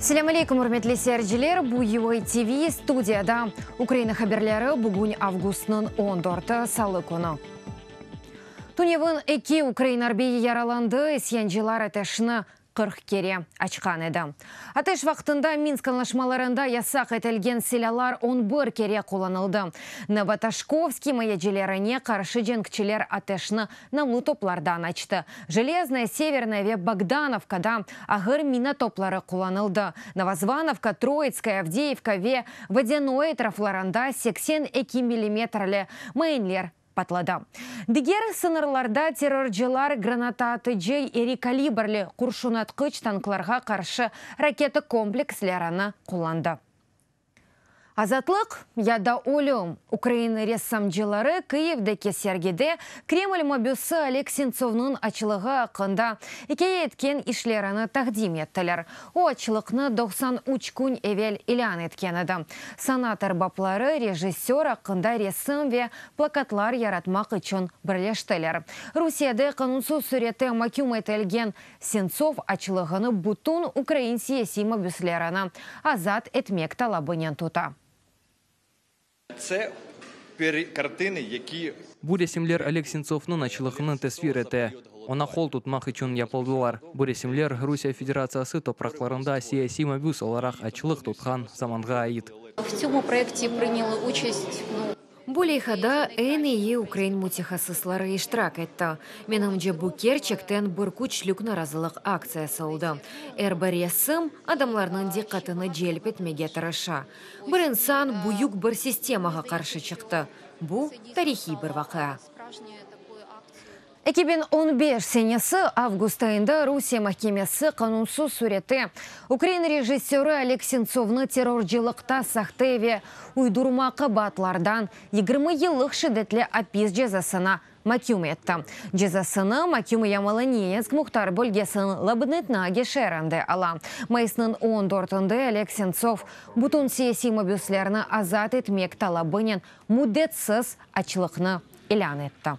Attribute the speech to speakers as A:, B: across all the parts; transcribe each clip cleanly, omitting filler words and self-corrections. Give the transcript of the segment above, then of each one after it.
A: Selâm aleyküm, ürmetli seyirciler! Bu UA TV, studiyada Ukraina haberleri, bugün avgustnıñ on dörtü, salı künü. Tünevin eki ukrain arbiyi yaralandı, isyancılar ateşni 40 kere açqan edi. Ateş vaqtında Minsk añlaşmalarında yasaq etilgen silâlar on bir kere qullanıldı. Novotoshkovsk imayecilerine qarşı cenkçiler ateşni namlu toplardan açtı. Jeleznoye, Severnoye ve Bogdanovkada ağır mina topları qullanıldı. Novozvanovka, Troitskoye, Avdeyevka ve Vodânoye etraflarında 82 millimetrli mayınler patladı. Diger sıñırlarda terrorcılar granataatıcı iri kalibrli qurşunatqıç tanklarğa qarşı raketa komplekslerini qullandı. Azatlıq ya da ölüm. Ukrain ressamcıları Kıyivdeki sergide Kreml mabüsi Oleg Sentsovnıñ açlığı aqqında ikâye etken işlerini taqdim ettiler. O, açlıqnı 93 kün evel ilân etken edi. Sanat erbapları rejissör aqqında resim ve plakatlar yaratmaq içün birleştiler. Rusiyede qanunsız sürette maküm etilgen Sentsov açlığını bütün ukrain siyasiy mabüslerini azat etmek talabınen tuta.
B: Це картини, які
C: Bu resimler Oleg Sentsovnıñ açlığını tasvir ete. Oña qol tutmaq içün yapıldılar. Bu resimler Rusiye Federatsiyası topraqlarında siyasiy mabüs olaraq açlıq tutqan zamanğa ait.
D: В цьому проєкті прийняли участь ну,
A: Bu leyhada eñ eyi ukrain mütehassısları iştirak etti. Menimce, bu kerçekten bir küçlük narazılıq aktsiyası oldı. Er bir resim adamlarnıñ diqqatını celp etmege tırışa. Bir insan büyük bir sistemağa qarşı çıqtı. Bu tarihiy bir vaqia.
D: справжньою такою акцією.
A: 2015 senesi avgust ayında Rusiye mahkemesi qanunsız sürette ukrain rejissörı Oleg Sentsovnı terrorcılıqta sahte ve uydurma qabaatlardan 20 yıllıq şiddetli apis cezasına maküm etti. Cezasını maküm Yamalo-Nenetsk muhtar bölgesiniñ Labınetnagi şeerinde ala. Mayısnıñ 14-ünde Oleg Sentsov bütün siyasiy mabüslerni azat etmek talabınen müddetsiz açlıqnı ilân etti.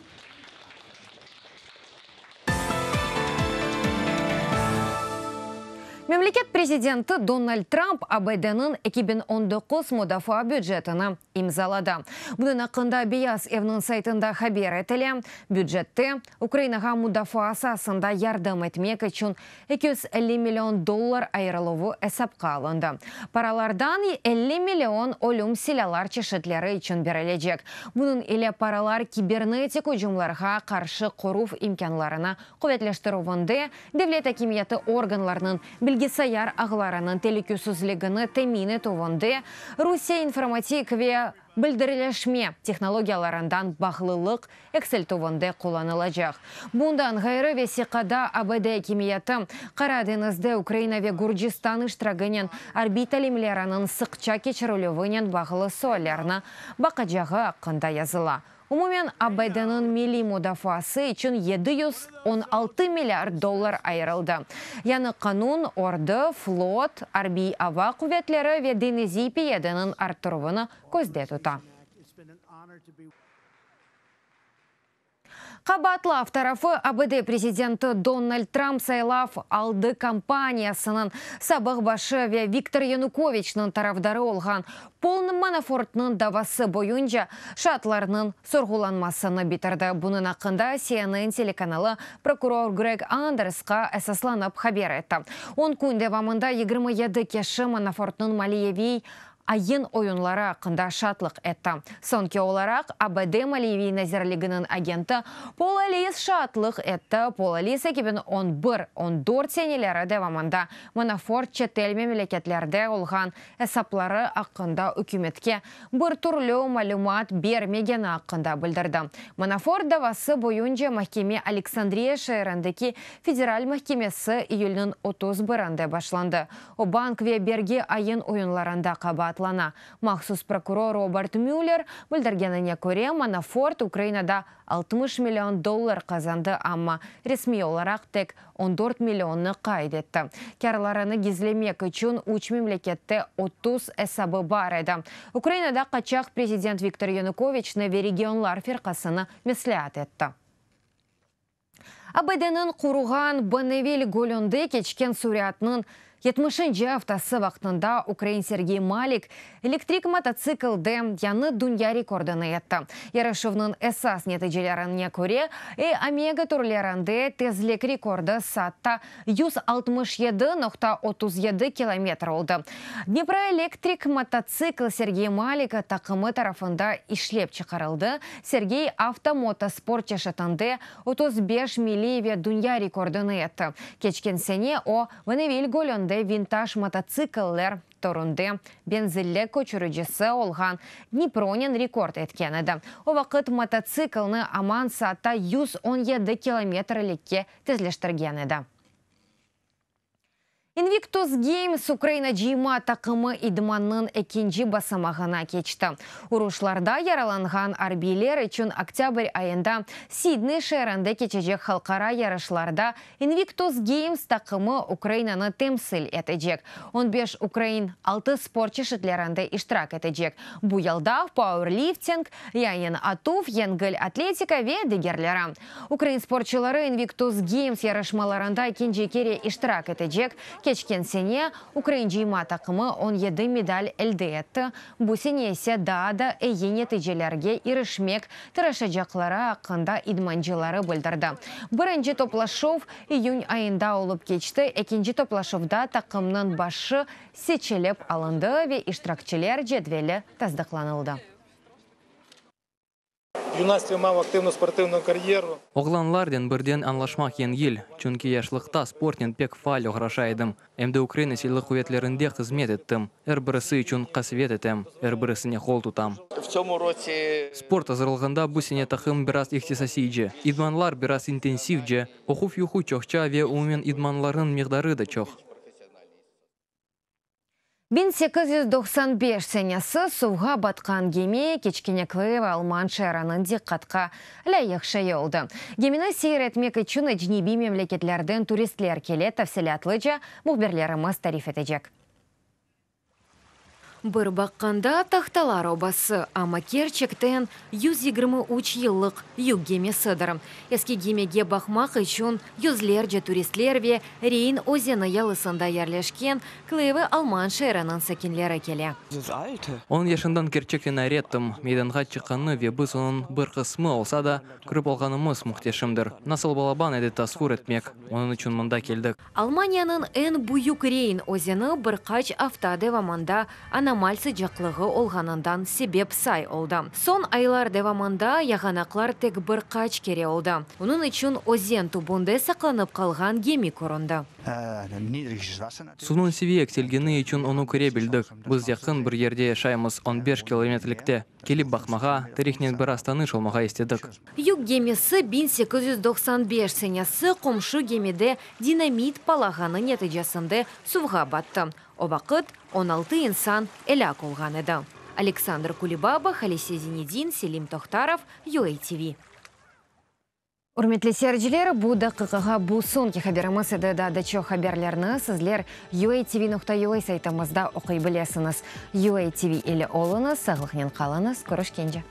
A: Memleket prezidenti Donald Trump ABDniñ 2019 mudafaa bücetini imzaladı. Bunıñ aqqında Beyaz evniñ saytında haber etile. Bücette Ukrainağa mudafaa saasında yardım etmek içün 250 million dollar ayırıluvı esapqa alındı. Paralardan 50 million ölüm silâlar çeşitleri içün berilecek. Bunıñ ile paralar kibernetik ücümlarğa qarşı qoruv imkânlarını quvetleştirüvinde, devlet akimiyeti organlarınıñ bilgisayar ağlarınıñ telükesizligini temin etüvinde, Rusiye informatik ve bildirilişme tehnologiyalarından bağlılıq eksiltüvinde qullanılacaq. Bundan ğayrı vesiqada ABD akimiyeti Qara deñizde Ukraina ve Gürcistan iştiraginen arbiy talimleriniñ sıqça keçirilüvinen bağlı suallerni baqacağı aqqında yazıla. Umumen ABDniñ milliy mudafaası içün 716 milliard dollar ayırıldı. Yañı qanun ordu, flot, arbiy ava quvetleri ve deñiziy piyadeniñ arttıruvını közde tuta. Qabaatlav tarafı ABD prezidenti Donald Trump saylav aldı kampaniyasınıñ sabıq başı ve Viktor Yanukoviçniñ tarafdarı olğan Pol Manafortnıñ davası boyunca şaatlarnıñ sorğulanmasını bitirdi. Bunıñ aqqında CNN telekanalı prokuror Greg Andersqa esaslanıp haber etti. 10 kün devamında 27 kişi Manafortnıñ maliyeviy ayın oyunları aqqında şaatlıq etti. Soñki olaraq ABD Maliyeviy nazirliginiñ agenti Pol Ellis şaatlıq etti. Pol Ellis 2011-14 seneleri devamında Manafort çetel memleketlerde olğan esapları aqqında ükümetke bir türlü malümat bermegeni aqqında bildirdi. Manafort davası boyunca mahkeme Aleksandriya şeerindeki federal mahkemesi iyülniñ 31-inde başlandı. O bank ve bergi ayın oyunlarında qabaatlana. Mahsus prokuror Robert Müller bildirgenine köre, Manafort Ukrainada 60 million dollar qazandı, amma resmiy olaraq tek 14 millionnı qayd etti. Kârlarını gizlemek içün üç memlekette 30 esabı bar edi. Ukrainada qaçaq prezident Viktor Yanukoviçni ve Regionlar firqasını mesleat etti. ABDniñ quruğan Bonneville gölünde keçken süratnıñ. Yetmişinci aftası vaqtında ukrain Sergey Malik elektrik mototsiklde yañı dünya rekordını etti. Yarışuvnıñ esas neticelerine köre, E-Omega türlerinde tezlik rekordı saatta 167 noqta 37 kilometr oldı. Dnipro elektrik mototsikl Sergey Malik taqımı tarafında işlep çıqarıldı. Sergey avto-motosport çeşitinde 35 milliy ve dünya rekordını etti. Keçken sene o, Bonnevil gölünde vintaj mototsikller türünde benzinli köçüricisi olğan Dnipronen rekord etken edi. O vaqıt mototsiklni aman saatta 117 kilometrlikke tezleştirgen edi. Invictus Games Ukraina cıyma taqımı idmannıñ ekinci basamağına keçti. Uruşlarda yaralanğan arbiyler içün oktâbr ayında Sidney şeerinde keçecek halqara yarışlarda Invictus Games taqımı Ukrainanı temsil etecek. 15 ukrain altı sport çeşitlerinde iştirak etecek. Bu yeldav, powerlifting, yaynen atuv, yengil atletika ve digerleri. Ukrain sportçıları Invictus Games yarışmalarında ekinci kere iştirak etecek. Keçken sene ukrain cıyma taqımı 17 medal elde etti. Bu sene ise daa da eyi neticelerge irişmek tırışacaqları aqqında idmancıları bildirdi. Birinci toplaşuv iyün ayında olıp keçti. Ekinci toplaşuvda taqımnıñ başı seçilip alındı ve iştirakçiler cedveli tasdıqlanıldı.
E: В юнацтві мав активну спортивну кар'єру.
C: Oğlanlarnen birden añlaşmaq yengil, çünki yaşlıqta sportnen pek faal oğraşa edim. Em de Ukraina Silâlı quvetlerinde hızmet ettim. Er birisi içün qasevet etem, er birisine qol tutam.
F: В цьому році
C: Sport azırlığında bu sene taqım biraz ihtisasiyce, idmanlar biraz intensivce, oquv yükü çoqça ve umumen idmanlarnıñ miqdarı da çoq.
A: 1895 senesi suvğa batqan gemi kiçkene Kleve alman şeeriniñ diqqatqa lâyıq şeyi oldı. Gemini seyir etmek içün ecnebiy memleketlerden turistler kele tafsilâtlıca mühbirlerimiz tarif etecek. Bir baqqanda tahtalar obası, amma kerçekten 123 yıllıq yük gemisidir. Eski gemige baqmaq içün yüzlerce turistler ve Reyn özeni yalısında yerleşken Kleve alman şeeriniñ sakinleri kele.
C: Onıñ yaşından kerçekten ayrettim. Meydanğa çıqqanı ve biz onıñ bir qısmı olsa da, körip olğanımız mühteşemdir. Nasıl balaban edi tasavvur etmek. Onıñ içün mında keldik.
A: Almaniyanıñ eñ büyük Reyn özeni bir qaç afta devamında anomal sıcaqlığı olğanından sebep say oldı. Soñ aylar devamında yağanaqlar tek bir qaç kere oldı. Onıñ içün özen tübünde saqlanıp qalğan gemi köründi.
C: Suvnıñ seviye yükselgeni içün onı köre bildik. Biz yaqın bir yerde yaşaymız, 15 kilometrlikte. Kelip baqmağa, tarihnen biraz tanış olmağa istedik.
A: Yük gemisi 1895 senesi qomşu gemide dinamit patlağanı neticesinde suvğa battı. O vaqıt 16 insan elâk olğan edi. Aleksandr Kulibaba, Halise Zinedin, Selim Tohtarov, UATV. Ürmetli seyirciler, bu daqiqağa bu soñki haberimiz edi. Daa da çoq haberlerni sizler uatv.ua saytımızda oquy bilesiñiz. UATV ile oluñız, sağlıqnen qalıñız, körüşkence.